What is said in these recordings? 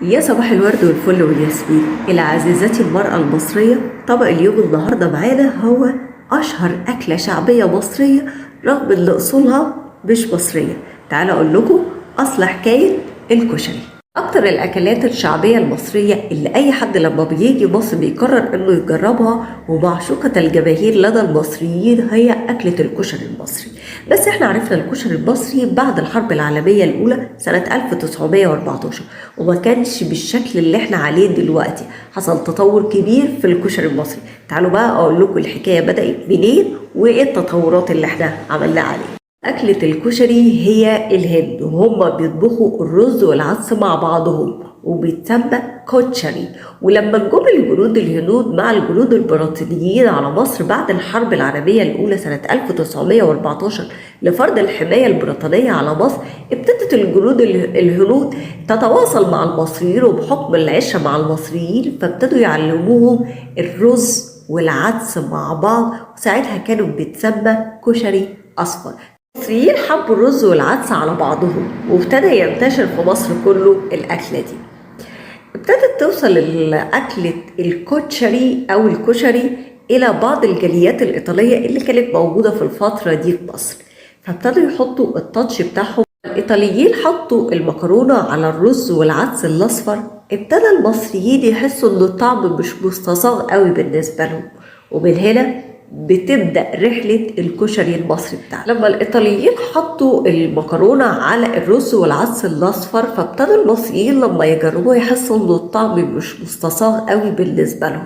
يا صباح الورد والفل والياسمين إلى عزيزتي المرأة المصرية. طبق اليوم النهاردة معانا هو أشهر أكلة شعبية مصرية رغم إن أصولها مش مصرية. تعالوا أقول لكم أصل حكاية الكشري. أكتر الأكلات الشعبية المصرية اللي أي حد لما بيجي مصر بيقرر إنه يجربها ومعشوقة الجماهير لدى المصريين هي أكلة الكشري المصري. بس إحنا عرفنا الكشري المصري بعد الحرب العالمية الأولى سنة 1914، وما كانش بالشكل اللي إحنا عليه دلوقتي. حصل تطور كبير في الكشري المصري. تعالوا بقى أقول لكم الحكاية بدأت منين وإيه التطورات اللي إحنا عملناها عليه. أكلة الكشري هي الهند، وهم بيطبخوا الرز والعدس مع بعضهم وبيتسمى كوتشري. ولما جم الجنود الهنود مع الجنود البريطانيين على مصر بعد الحرب العالمية الأولى سنة 1914 لفرض الحماية البريطانية على مصر، ابتدت الجنود الهنود تتواصل مع المصريين، وبحكم العشرة مع المصريين فابتدوا يعلموهم الرز والعدس مع بعض، وساعتها كانوا بيتسمى كشري أصفر. المصريين حبوا الرز والعدس على بعضهم، وابتدى ينتشر في مصر كله الأكلة دي. ابتدت توصل أكلة الكوتشري أو الكشري إلى بعض الجاليات الإيطالية اللي كانت موجودة في الفترة دي في مصر، فابتدوا يحطوا التاتش بتاعهم. الإيطاليين حطوا المكرونة على الرز والعدس الأصفر. ابتدى المصريين يحسوا إن الطعم مش مستصاغ قوي بالنسبة لهم، ومن هنا بتبدأ رحلة الكشري المصري بتاعنا. لما الإيطاليين حطوا المكرونة على الرز والعدس الأصفر، فابتدوا المصريين لما يجربوه يحسوا إن الطعم مش مستصاغ قوي بالنسبة لهم،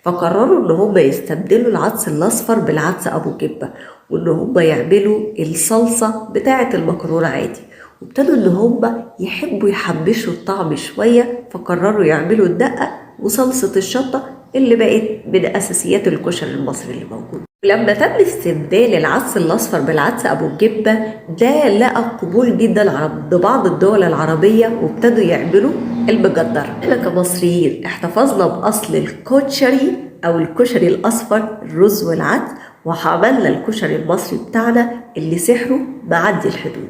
فقرروا إن هم يستبدلوا العدس الأصفر بالعدس أبو جبة، وإن هم يعملوا الصلصة بتاعة المكرونة عادي. وابتدوا إن هم يحبوا يحبشوا الطعم شوية، فقرروا يعملوا الدقة وصلصة الشطة اللي بقت من أساسيات الكشري المصري اللي موجود. لما تم استبدال العدس الأصفر بالعدس أبو الجبة، ده لقى قبول جدا عند بعض الدول العربية، وابتدوا يعملوا المجدرة. احنا كمصريين احتفظنا بأصل الكشري أو الكشري الأصفر، الرز والعدس، وعملنا الكشري المصري بتاعنا اللي سحره معدي الحدود.